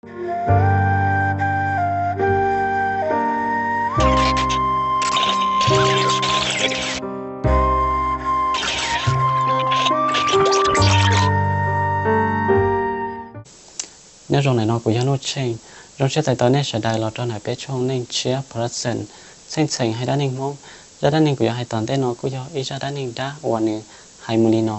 Nyob zoo, ntawm no kuv yog Nuj Tsheej. Zoo siab txais tos nej sawv daws los rau ntawm peb tshooj Neej Tshiab Production. Txheej txheem hais dab neeg Hmoob. Zaj dab neeg kuv yuav hais tom ntej no kuj yog ib zaj dab neeg dab uas nws hais mus li no.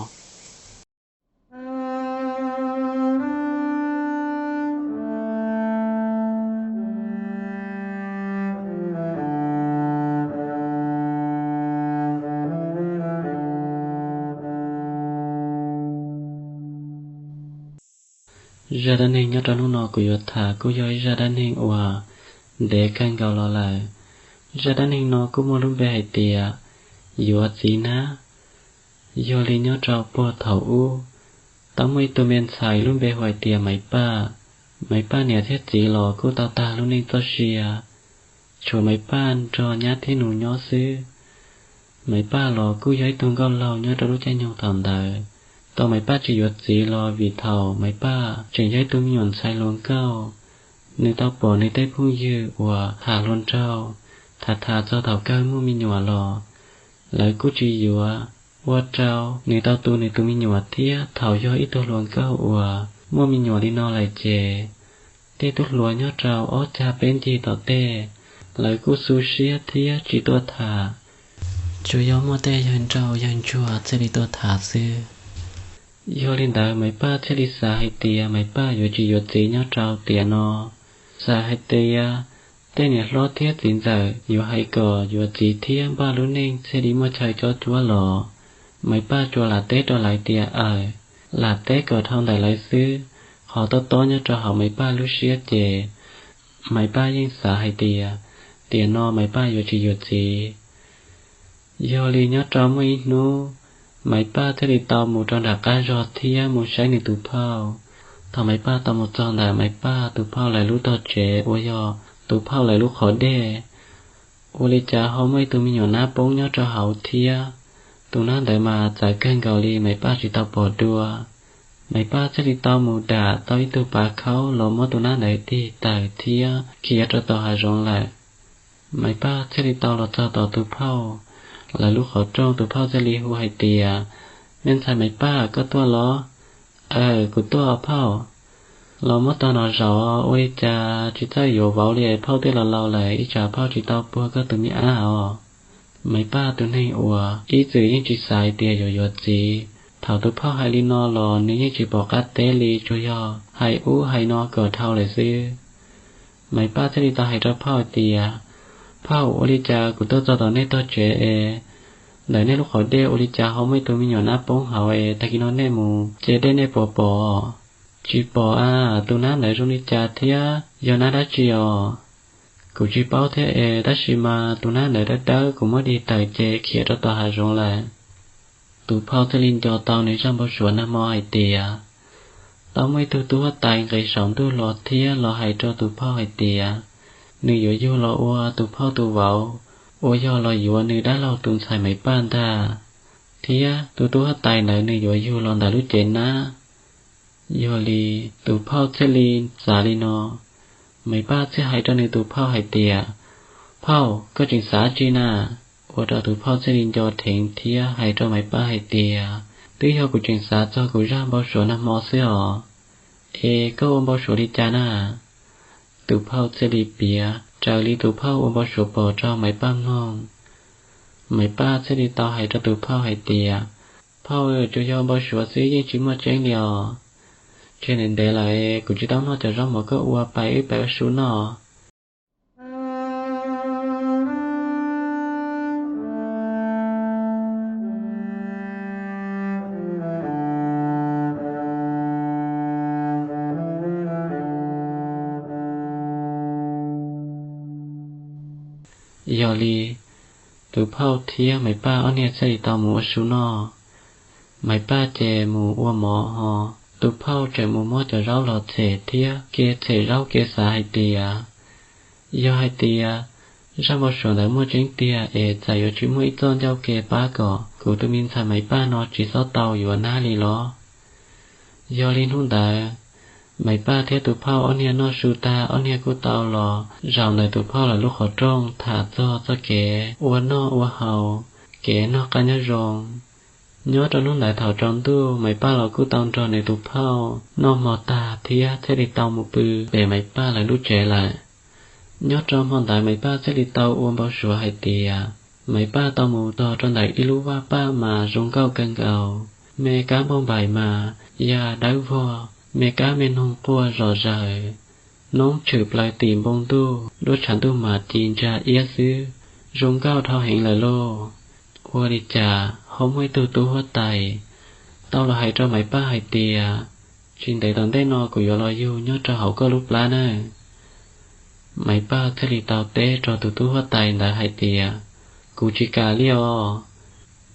Zaj dab neeg nyob rau hnub no kuv yuav tham kuj yog ib zaj dab neeg uas ntev kawg nkaus los lawm. Zaj dab neeg no kuj muaj lub npe hais tias yuav txiv nab. Yog li nyob rau puag thaum ub, tau muaj ib tug me ntxhais lub npe hu hais tias Maiv Paj. Maiv Paj niam thiab txiv los kuj tau tag lub neej txoj sia, tshuav Maiv Paj nrog nyab thiab nus nyob xwb. Maiv Paj los kuj yog ib tug nkauj laug nyob rau lub caij nyoog thaum ntawd. Tau Maiv Paj tsis yuav txiv los vim thaum Maiv Paj tseem yog ib tug me nyuam ntxhais hluas nkauj, nws tau pom nws tej phooj ywg uas tham hluas nraug, tham tham txog thaum kawg muaj me nyuam los lawv kuj tsis yuav. Ua rau nws tau tu nws tus me nyuam thiab thaum yog ib tug hluas nkauj uas muaj me nyuam li no lawm ces tej tub hluas nyob rau ob cag peb ncig tom tej, lawv kuj xu siab thiab tsis tuaj tham. Tsuas yog muaj tej yawg nraug yawg ntsuag thiaj li tuaj tham xwb. Yog li ntawd Maiv Paj thiaj li xav hais tias Maiv Paj yuav tsis yuav txiv nyob rau tiam no. Xav hais tias tej niam hlob thiab txiv ntxawm yuav hais kom yuav txiv thiab npaj lub neej thiaj li muaj chaw cob cuab los, Maiv Paj tsuas lam teb rau lawv tias aws, lam teb kom dhau ntawm lawv xwb. Qhov tob tob nyob rau hauv Maiv Paj lub siab ces Maiv Paj yeej xav hais tias tiam no Maiv Paj yuav tsis yuav txiv. Yog li nyob rau muaj ib hnub, Maiv Paj thiaj li tau mus rau nram qab zog thiab mus saib nws tus phauj. Thaum Maiv Paj tau mus txog ntawm Maiv Paj tus phauj lawv lub tog tsev uas yog tus phauj lawv lub qhov dej, ua li cas ho muaj ib tug me nyuam nab poob nyob rau hauv thiab. Tus nab ntawd mas txawv kawg nkaus li Maiv Paj tsis tau pom dua. Maiv Paj thiaj li tau mus dam tau ib tug pav khaub los muab tus nab ntawd tig tawm thiab khiav rau tom hav zoov lawm. Maiv Paj thiaj li tau los txog tom tus phauj lawv lub qhov rooj, tus phauj thiaj li hu hais tias, me ntxhais Maiv Paj, koj tuaj los? Aws, kuv tuaj os phauj. Los muab tog no zaum, ua li cas tsis txawj yuav vauv li, phauj twb laus laus lawm ib tsam phauj tsis tau puag koj tus me ab os. Maiv Paj tus neeg uas ib txwm yeej tsis xav hais tias yuav yuav txiv, thaum tus phauj hais li no los nws yeej tsis pom qab teb li, tsuas yog hais ub hais no kom dhau lawm xwb. Maiv Paj thiaj li tau hais rau phauj hais tias, phauj, ua li cas kuv tuaj txog tom nej tog tsev es ntawm nej lub qhov dej ua li cas ho muaj ib tug me nyuam nab poob hauv es tag kis no nej mus ce dej nej puas pom? Tsis pom a, tus nab ntawd zoo li cas thiab yog nab dab tsi os? Kuv tsis paub thiab es, tab sis mas tus nab ntawd dawb dawb, kuv muab dig tawm ces khiav rau tom hav zoov lawm. Tus phauj thiaj li nco tau nws zaj npau suav nag hmo hais tias tau muaj ib tug tub huab tais nqis saum ntuj los thiab los hais rau tus phauj hais tias nws yuav yug los ua tus phauj tus vauv, uas yog los yuav nws dab laug tus ntxhais Maiv Paj ntag. Thiab tus tub huab tais ntawd nws yuav yug los ntawm lub cev nab. Yog li tus phauj thiaj li xav li no. Maiv Paj thiaj hais rau nws tus phauj hais tias, phauj, koj tseem xav tsi na? Ua rau tus phauj thiaj li nco dheev thiab hais rau Maiv Paj hais tias, twb yog kuv tseem xav txog kuv zaj npau suav nag hmo xwb os. Es koj ua npau suav li cas na? Tus phauj thiaj li piav raws li tus phauj ua npau suav pom rau Maiv Paj mloog. Maiv Paj thiaj li tau hais rau tus phauj hais tias, phauj, tsuas yog npau suav xwb, yeej tsis muaj tseeb li os. Tseg ntev ntev lawm, kuv tsis tau noj cov zaub mov koj ua, pais wb pais ua su noj. Yog li, tus phauj thiab Maiv Paj ob niag thiaj li tau mus ua su noj. Maiv Paj ces mus ua mov ho, tus phauj tseem mus muab cov zaub los txhem thiab ke txhem zaub ke xav hais tias, yog hais tias zaj npau suav ntawd muaj tseeb tiag es txawm yuav tsis muaj ib txoj ncauj ke pab kom kuv tus me ntxhais Maiv Paj no tsis txhob tau yuav nab li los. Yog li hnub ntawd, Maiv Paj thiab tus phauj ob niag noj su tag, ob niag kuj tau los zaum ntawm tus phauj lawv lub qhov rooj tham txog txoj kev ua noj ua haus, kev noj qab nyob zoo. Nyob rau hnub ntawd thaum tsaus ntuj, Maiv Paj los kuj tau nrog nws tus phauj noj hmo tag thiab thiaj li tau mus pw pem Maiv Paj lawv lub tsev lawm. Nyob rau hmo ntawd Maiv Paj thiaj li tau ua npau suav hais tias Maiv Paj tau mus txog rau ntawm ib lub vaj paj mas zoo nkauj kawg nkaus, me kab npauj npaim mas yaj dawb vog, me kab me noog quaj zom zaws, noob tshwm plaws tim npoo ntuj, duab tshav ntuj mas ci ntsa iab xwb, zoo nkauj dhau heev lawm lauj. Ua li cas ho muaj ib tug tub huab tais tau los hais rau Maiv Paj hais tias, tsis ntev tom ntej no kuv yuav los yug nyob rau hauv koj lub plab nawb. Maiv Paj thiaj li tau teb rau tus tub huab tais ntawd hais tias, kuv tsis kam li os.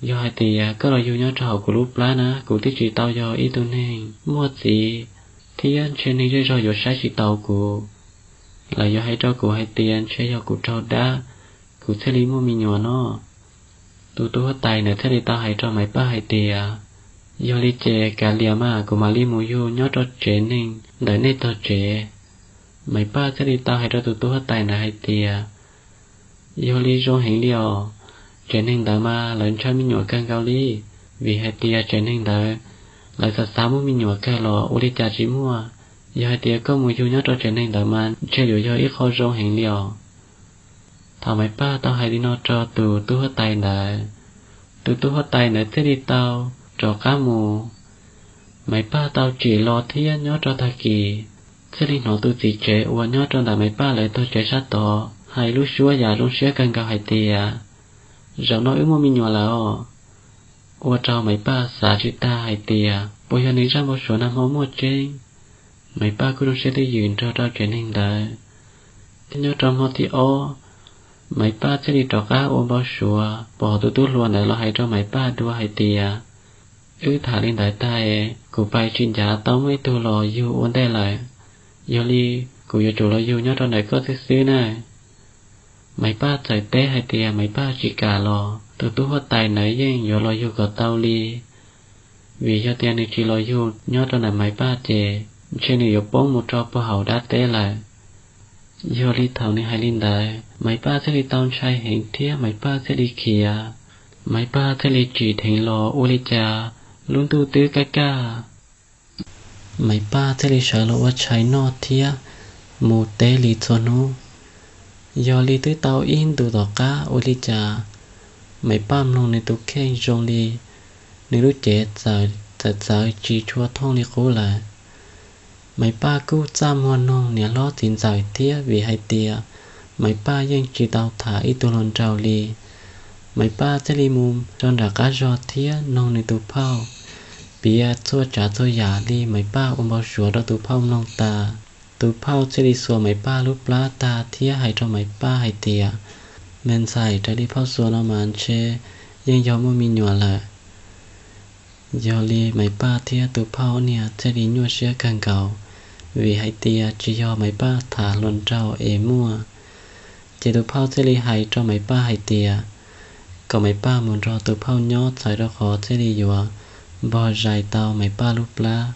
Yog hais tias koj los yug nyob rau hauv kuv lub plab na, kuv twb tsis tau yog ib tug neeg muaj txiv thiab ntshe neeg zej zog yuav saib tsis taus kuv. Lawv yuav hais rau kuv hais tias ntshe yog kuv raug dab, kuv thiaj li muaj me nyuam no. Tus tub huab tais ntawd thiaj li tau hais rau Maiv Paj hais tias, yog li ces kav liam mas kuv mam li mus yug nyob rau tsev neeg ntawm nej tog tsev. Maiv Paj thiaj li tau hais rau tus tub huab tais ntawd hais tias, yog li zoo heev li os, tsev neeg ntawd mas lawv ntshaw me nyuam kawg nkaus li, vim hais tias tsev neeg ntawd lawv xav xav muaj me nyuam kawg los ua li cas tsis muaj. Yog hais tias koj mus yug nyob rau tsev neeg ntawd mas ntshe yuav yog ib qho zoo heev li os. Thaum Maiv Paj tau hais li no rau tus tub huab tais ntawd, tus tub huab tais ntawd thiaj li tau rov qab mus. Maiv Paj tau tsim los thiab nyob rau tag kis thiaj li hnov tus txiv tsev uas nyob rau ntawm Maiv Paj lawv tog tsev sab tod hais lub suab yam zoo siab kawg nkaus hais tias, zaum no wb muaj me nyuam lawm os. Ua rau Maiv Paj xav tsis tag hais tias puas yog nws zaj npau suav nag hmo muaj tseeb. Maiv Paj kuj zoo siab twj ywm nrog rau tsev neeg ntawd. Thiab nyob rau hmo thib ob, Maiv Paj thiaj li rov qab ua npau suav pom tus tub hluas ntawd los hais rau Maiv Paj dua hais tias, wb tham li ntawd tag, kuv pais tsis ncav tau muaj ib tug los yug ua ntej lawm. Yog li kuv yuav tsum los yug nyob rau ntawm koj xwb xwb na. Maiv Paj txawm teb hais tias Maiv Paj tsis kam los tus tub huab tais ntawd yeej yuav los yug kom tau li, vim yog tias nws tsis los yug nyob rau ntawm Maiv Paj ces ntshe nws yuav poob mus rau puag hauv dab teb lawm. Yog li thaum nws hais li ntawd Maiv Paj thiaj li tau ntshai heev thiab Maiv Paj thiaj li khiav. Maiv Paj thiaj li tsim dheev los ua li cas lub ntuj twb kaj kaj. Maiv Paj thiaj li sawv los ua tshais noj thiab mus teb li txhua hnub. Yog li twb tau ib ntus tom qab ua li cas Maiv Paj mloog nws tus kheej zoo li nws lub cev txawm txawv tsis tshua thooj li qub lawm. Maiv Paj kuj txaj muag noog niam hlob txiv ntxawm thiab vim hais tias Maiv Paj yeej tsis tau tham ib tug hluas nraug li. Maiv Paj thiaj li mus rau nram qab zog thiab noog nws tus phauj piav txhua tsav txhua yam li Maiv Paj ua npau suav rau tus phauj mloog tas. Tus phauj thiaj li xuas Maiv Paj lub plab tag thiab hais rau Maiv Paj hais tias, me ntxhais, raws li phauj xuas no mas ntshe yeej yog muaj me nyuam lawm. Yog li Maiv Paj thiab tus phauj niag thiaj li nyuaj siab kawg nkaus, vim hais tias tsis yog Maiv Paj tham hluas nraug es muaj. Ces tus phauj thiaj li hais rau Maiv Paj hais tias kom Maiv Paj mus nrog tus phauj nyob txawm rau qhov thiaj li yuav npog zais tau Maiv Paj lub plab.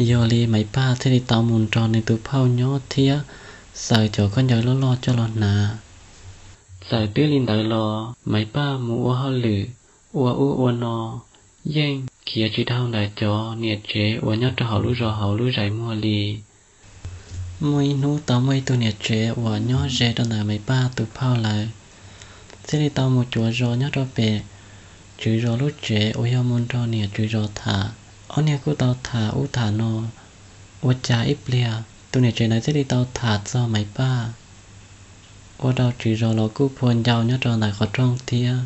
Yog li Maiv Paj thiaj li tau mus nrog nws tus phauj nyob thiab xaws cov khaub ncaws loj loj coj los hnav. Txawm twb li ntawd los Maiv Paj mus ua hauj lwm, ua ub ua no, yeej khiav tsis dhau ntawm cov niam tsev uas nyob rau hauv lub zos hauv lub zais muag li. Muaj ib hnub tau muaj ib tug niam tsev uas nyob ze rau ntawm Maiv Paj tus phauj lawv thiaj li tau mus cuav zos nyob rau pem tswv zos lub tsev uas yog mus nrog niam tswv zos tham. Ob niag kuj tau tham ub tham no, ua cas ib pliag tus niam tsev ntawd thiaj li tau tham txog Maiv Paj, ua rau tswv zos los kuj phua ncau nyob rau ntawm qhov rooj thiab.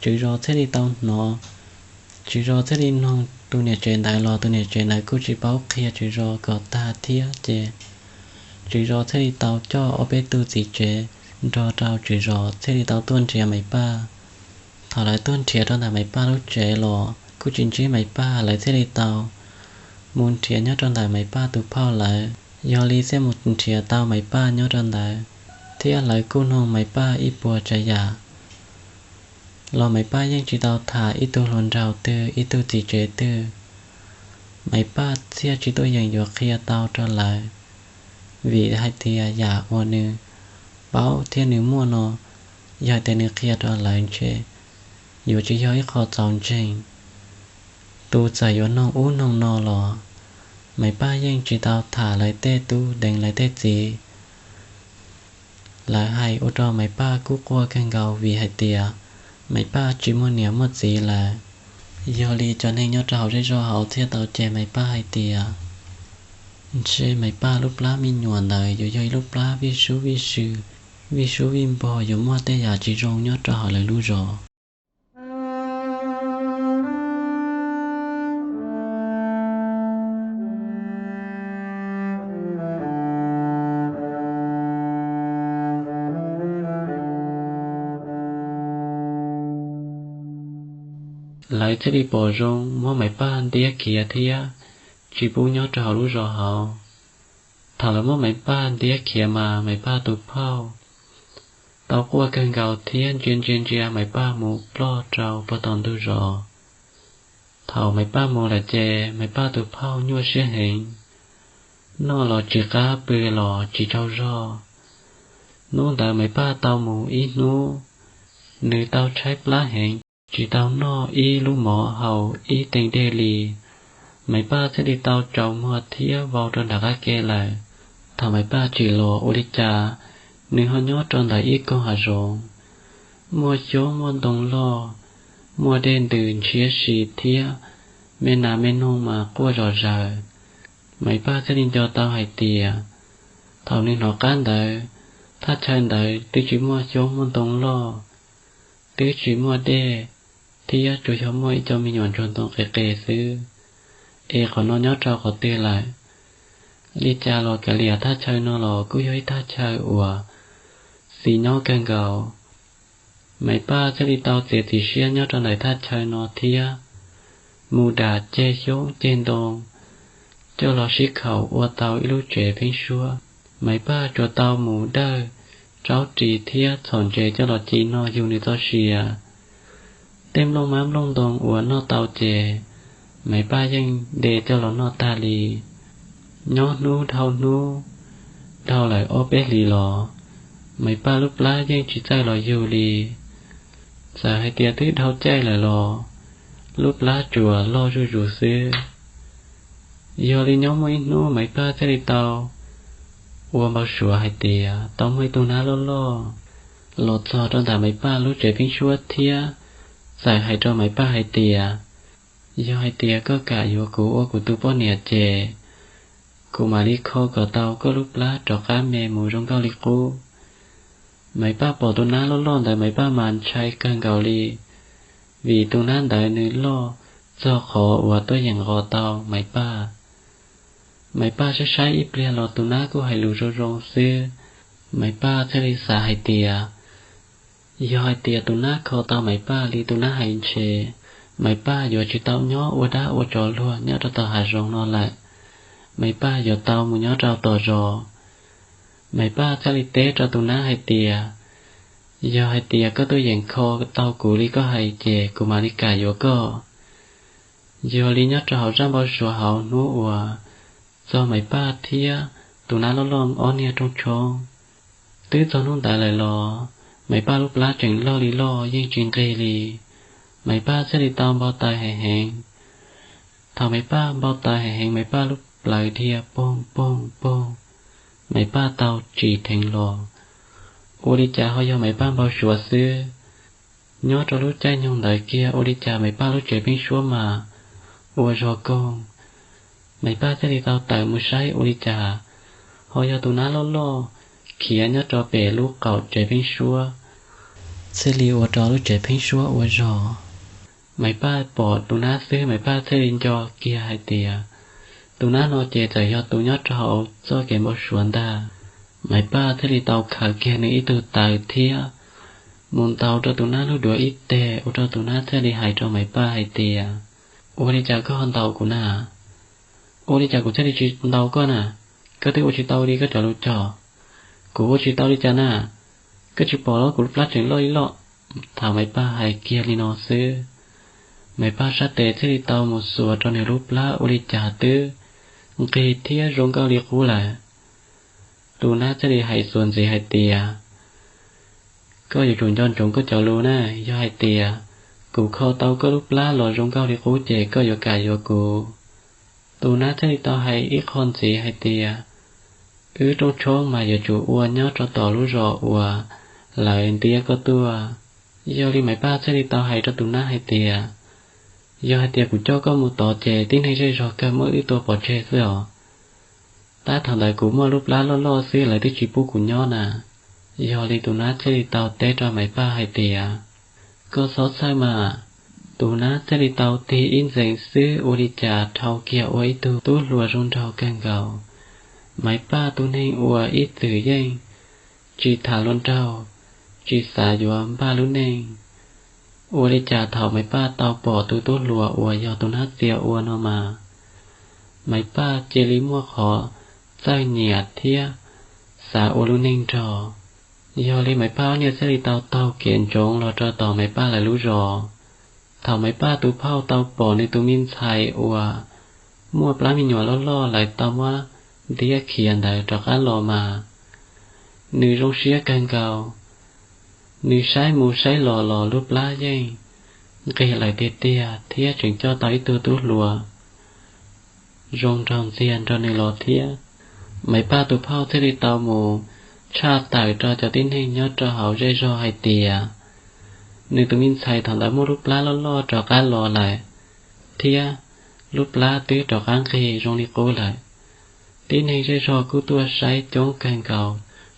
Tswv zos thiaj li tau hnov, tswv zos thiaj li noog tus niam tsev ntawd los tus niam tsev ntawd kuj tsis paub qhia tswv zos kom tag thiab ces tswv zos thiaj li tau coj ob peb tug txiv tsev nrog rau tswv zos thiaj li tau tuaj nrhiav Maiv Paj. Thaum lawv tuaj nrhiav rau ntawm Maiv Paj lub tsev los kuj tsis ntsib Maiv Paj, lawv thiaj li tau mus nrhiav nyob rau ntawm Maiv Paj tus phauj lawv. Yog li thiaj mus nrhiav tau Maiv Paj nyob rau ntawd, thiab lawv kuj noog Maiv Paj ib puas tsav yam los Maiv Paj yeej tsis tau tham ib tug hluas nraug twg ib tug txiv tsev twg. Maiv Paj thiaj tsis tuaj yeem yuav qhia tau rau lawv, vim hais tias yam uas nws paub thiab nws muaj no, yog hais tias nws qhia rau lawv ntshe yuav tsis yog ib qho txaus ntseeg. Tus txawm yuav noog ub noog no los Maiv Paj yeej tsis tau tham lawv tej tub deev lawv tej txiv. Lawv hais ua rau Maiv Paj kuj quaj kawg nkaus vim hais tias Maiv Paj tsis muaj niam muaj txiv lawm. Yog li cov neeg nyob rau hauv zej zog hauv thiaj tau cem Maiv Paj hais tias ntshe Maiv Paj lub plab me nyuam ntawd yuav yog ib lub plab vij sub vij sw, vij sub vij npog, yuav muaj tej yam tsis zoo nyob rau hauv lawv lub zos. Lawv thiaj li pom zoo muab Maiv Paj ntiab khiav thiab tsis pub nyob rau hauv lub zos hauv. Thaum lawv muab Maiv Paj ntiab khiav mas Maiv Paj tus phauj tau quaj kawg nkaus thiab ntsia ntsia ntsia Maiv Paj mus ploj rau puag tom ntug zos. Thaum Maiv Paj mus lawm ces Maiv Paj tus phauj nyuaj siab heev, noj los tsis qab pw los tsis tsaug zog. Hnub ntawd Maiv Paj tau mus ib hnub, nws tau tshaib plab heev, tsis tau noj ib lub mov haus ib teev dej li. Maiv Paj thiaj li tau tsaus muag thiab vau rau nram qab ke lawm. Thaum Maiv Paj tsim los ua li cas nws ho nyob rau ntawm ib koog hav zoov, muaj xyoob muaj ntoo loj, muaj dej ntws ntshiab si thiab me nas me noog mas quaj zom zaws. Maiv Paj thiaj li nco tau hais tias thaum nws hnov qab ntawd, thaj chaw ntawd twb tsis muaj xyoob muaj ntoo loj, twb tsis muaj dej, thiab tsuas yog muaj ib co me nyuam ntsuag ntoo qis qis xwb. Es qhov no nyob rau qhov twg lawm? Li cas los kav liam, thaj chaw no los kuj yog ib thaj chaw uas xis nyob kawg nkaus. Maiv Paj thiaj li tau txiav txim siab nyob rau ntawm thaj chaw no thiab mus dam ceg xyoob ceg ntoo coj los sib khaum ua tau ib lub tsev pheeb suab. Maiv Paj tsuas tau mus dawj tsaub ris thiab txhom ntses coj los ci noj yug nws txoj sia. Tej nplooj mab nplooj ntoo uas noj tau ces Maiv Paj yeej de coj los noj tag li. Nyob hnub dhau hnub, dhau lawm ob peb hlis los Maiv Paj lub plab yeej tsis txawj los yug li. Txawm hais tias twb dhau caij lawm los lub plab tsuas loj zuj zus xwb. Yog li nyob muaj ib hnub Maiv Paj thiaj li tau ua npau suav hais tias tau muaj ib tug nab loj loj los txog rau ntawm Maiv Paj lub tsev pheeb suab thiab txawm hais rau Maiv Paj hais tias, yog hais tias koj kam yuav kuv ua kuv tus poj niam ces kuv mam li kho kom tau koj lub plab rov qab me mus zoo nkauj li qub. Maiv Paj pom tus nab loj loj ntawd Maiv Paj mas ntshai kawg nkaus li, vim tus nab ntawd nws loj txog qhov uas tuaj yeem nqos tau Maiv Paj. Maiv Paj saib saib ib pliag los tus nab kuj hais lus zoo zoo xwb. Maiv Paj thiaj li xav hais tias, yog hais tias tus nab kho tau Maiv Paj li tus nab hais ntshe Maiv Paj yuav tsis tau nyob ua dab ua tsov luag nyob rau tom hav zoov no lawm. Maiv Paj yuav tau mus nyob rau tom zos. Maiv Paj thiaj li teb rau tus nab hais tias, yog hais tias koj tuaj yeem kho tau kuv li koj hais ces kuv mam li kam yuav koj. Yog li nyob rau hauv zaj npau suav hauv hnub uas txog Maiv Paj thiab tus nab loj loj ob niag rooj tshoob, twb txog hnub ntawd lawm los Maiv Paj lub plab tseem loj li loj yeej tsis nqig li. Maiv Paj thiaj li tau npau taws heev heev. Thaum Maiv Paj npau taws heev heev Maiv Paj lub plawv dhia poog poog poog, Maiv Paj tau tsim dheev los. Ua li cas ho yog Maiv Paj npau suav xwb. Nyob rau lub caij nyoog ntawd kiag ua li cas Maiv Paj lub tsev pheeb suab mas ua zog koog. Maiv Paj thiaj li tau tawm mus saib ua li cas ho yog tus nab loj loj khiav nyob rau pem lub qaum tsev pheeb suab, thiaj li ua rau lub tsev pheeb suab ua zog. Maiv Paj pom tus nab xwb Maiv Paj thiaj li nco kiag hais tias tus nab no ces txawm yog tus nyob rau hauv txoj kev npau suav ntag. Maiv Paj thiaj li tau khaws kiag nws ib tug taws thiab mus ntaus rau tus nab lub duav ib teg ua rau tus nab thiaj li hais rau Maiv Paj hais tias, ua li cas koj ho ntaus kuv na? Ua li cas kuv thiaj li tsis ntaus koj na? Koj twb ua tsis tau li koj cov lus cog. Kuv ua tsis tau li cas na? Koj tsis pom los kuv lub plab tseem loj li loj. Thaum Maiv Paj hais kiag li no xwb, Maiv Paj sab tes thiaj li tau mus xuas rau nws lub plab ua li cas twb nqig thiab zoo nkauj li qub lawm. Tus nab thiaj li hais xuas ntxiv hais tias, koj yuav tsum nco ntsoov koj cov lus na, yog hais tias kuv kho tau koj lub plab los zoo nkauj li qub ces koj yuav kam yuav kuv. Tus nab thiaj li tau hais ib qho ntxiv hais tias, wb rooj tshoob mas yuav tsum ua nyob rau tom lub zos uas lawv ntiab koj tuaj. Yog li Maiv Paj thiaj li tau hais rau tus nab hais tias, yog hais tias kuv coj koj mus tod ces tib neeg zej zog kawg muab wb tua pov tseg xwb os. Tab thaum ntawd kuv muaj lub plab loj loj xwb lawv twb tsis pub kuv nyob na. Yog li tus nab thiaj li tau teb rau Maiv Paj hais tias, koj txhob txhawj mas. Tus nab thiaj li tau tig ib ntxees xwb ua li cas dhau kiag ua ib tug tub hluas zoo nraug kawg nkaus. Maiv Paj tus neeg uas ib txwm yeej tsis tham luag nraug, tsis xav yuav npaj lub neej. Ua li cas thaum Maiv Paj tau pom tus tub hluas uas yog tus nab txia ua no mas, Maiv Paj cia li muaj qhov txawj nyiam thiab xav ua lub neej nrog. Yog li Maiv Paj ob niag thiaj li tau taug kev ntsoov los rau tom Maiv Paj lawv lub zos. Thaum Maiv Paj tus phauj tau pom nws tus me ntxhais uas muaj plab me nyuam loj loj lawv tau muab ntiab khiav ntawd rov qab los mas, nws zoo siab kawg nkaus. Nws saib mus saib los los lub plab yeej nqig lawm tiag tiag thiab tseem coj tau ib tug tub hluas zoo nraug ntxiag nrog nws los thiab. Maiv Paj tus phauj thiaj li tau mus tshaj tawm rau cov tib neeg nyob rau hauv zej zog hais tias, nws tus me ntxhais thaum ntawd muaj lub plab loj loj rov qab los lawm, thiab lub plab twb rov qab nqig zoo li qub lawm. Tib neeg zej zog kuj tuaj saib coob kawg nkaus,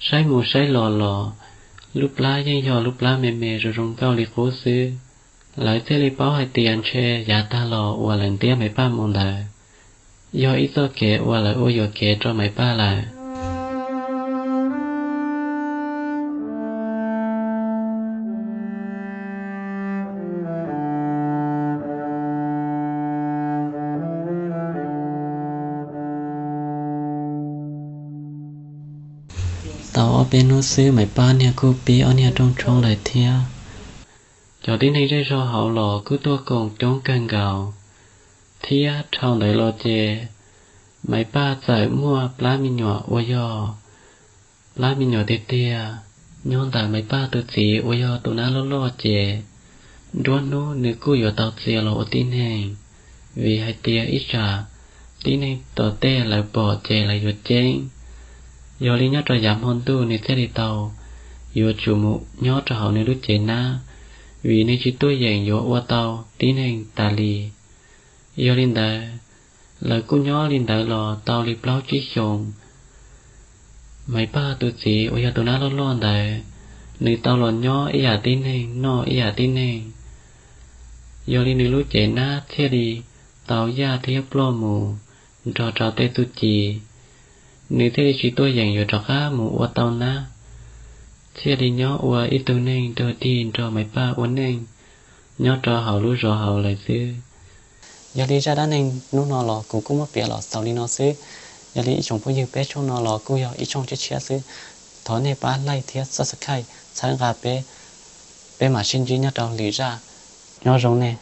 saib mus saib los los, lub plab yeej yog lub plab me me zoo zoo nkauj li qub xwb. Lawv thiaj li paub hais tias ntshe yav tag los uas lawv ntiab Maiv Paj mus ntawd, yog ib txoj kev uas lawv ua yuam kev rau Maiv Paj lawm. Tau ob peb hnub xwb Maiv Paj niag kuj pib ob niag rooj tshoob lawm thiab. Cov tib neeg zej zog hauv los kuj tuaj koom coob kawg nkaus, thiab dhau ntawd los ces Maiv Paj txawm muaj plab me nyuam uas yog plab me nyuam tiag tiag. Nyob ntawm Maiv Paj tus txiv uas yog tus nab loj loj ces nruab hnub nws kuj yuav tau txia los ua tib neeg, vim hais tias ib tsam tib neeg tom tej lawv pom ces lawv yuav ceeb. Yog li nyob rau yav hmo ntuj nws thiaj li tau yuav tsum mus nyob rau hauv nws lub cev nab, vim nws tsis tuaj yeem yuav ua tau tib neeg tas li. Yog li ntawd, lawv kuj nyob li ntawd los tau li plaub tsib xyoos. Maiv Paj tus txiv uas yog tus nab loj loj ntawd, nws tau los nyob ib yam tib neeg noj ib yam tib neeg. Yog li nws lub cev nab thiaj li tau yaj thiab ploj mus nrog rau tej txuj ci. Nws thiaj li tsis tuaj yeem yuav rov qab mus ua tau nab, thiaj li nyob ua ib tug neeg dog dig nrog Maiv Paj ua neej nyob rau hauv lub zos hauv lawm xwb. Yog li zaj dab neeg hnub no los kuv kuj muab piav los xaus li no xwb. Yog li ib tsoom phooj ywg, peb tshooj no los kuj yog ib tshooj tshiab tshiab xwb. Thov nej pab like thiab subscribe txhawb nqa peb, peb mam sib ntsib nyob rau lwm zaj. Nyob zoo nej.